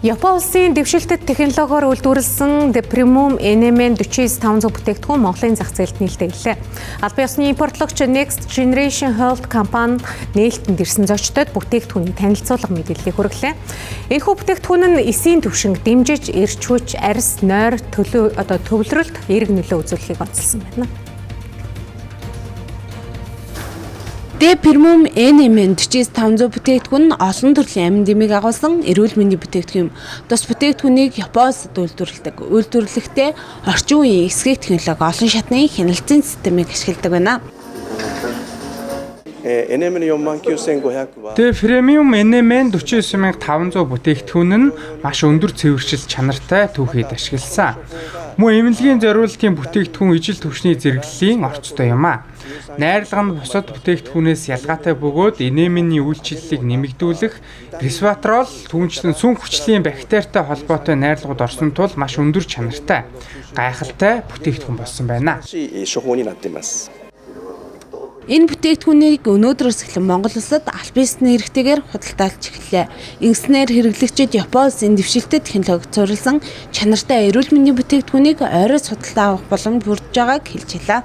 Япон улсын дэвшилтэт технологиор үйлдвэрлэсэн The Premium NMN 49500 бүтээгдэхүүн Монголын зах зээлд нээлттэйлээ. Албан ёсны импортлогч Next Generation Health компани нээлтэнд ирсэн зочдод бүтээгдэхүүний танилцуулга мэдээллийг хүргэлээ. Энэхүү бүтээгдэхүүн нь эсийн түвшинг дэмжиж, эрч хүч, арьс, нойр, төлөө одоо төвлөрөлт эерэг нөлөө үзүүлэхийг онцлсон байна. D Premium NMN 49500 бүтээгдэхүүн нь олон төрлийн амин дэмийг агуулсан эрүүл мэндийн бүтээгдэхүүн юм. Тус бүтээгдэхүүнийг Япон улсад үйлдвэрлэдэг. Үйлдвэрлэхдээ орчин үеийн эсгэг технологи, олон шатны хяналцын системийг ашигладаг байна. NMN 49500は The Premium NMN 49500 бүтээгдэхүүн нь маш өндөр цэвэршил чанартай түүхийд ашигласан. Мөн эмнэлгийн зориултын бүтээгдэхүүн ижил түвшний зэрэглэлийн орцтой юм а. Найрлага нь бусад бүтээгдэхүүнээс ялгаатай бөгөөд NMN-ийн үйлчиллийг нэмэгдүүлэх ресватрол, түүнчлэн сүн хүчлийн бактеритай холбоотой найрлагууд орсон тул маш өндөр чанартай, гайхалтай бүтээгдэхүүн болсон байна. し処方になっています。 Энэ бүтээгдэхүүнийг өнөөдрөөс эхлэн Монгол улсад албан ёсны хэрэгтэйгээр худалдаалж эхэллээ. Ингэснээр хэрэглэгчид Япон улсын дэвшилтэт технологид суурилсан чанартай эрүүл мэндийн бүтээгдэхүүнийг ойроос худалдаа авах боломж бүрдэж байгааг хэлж байлаа.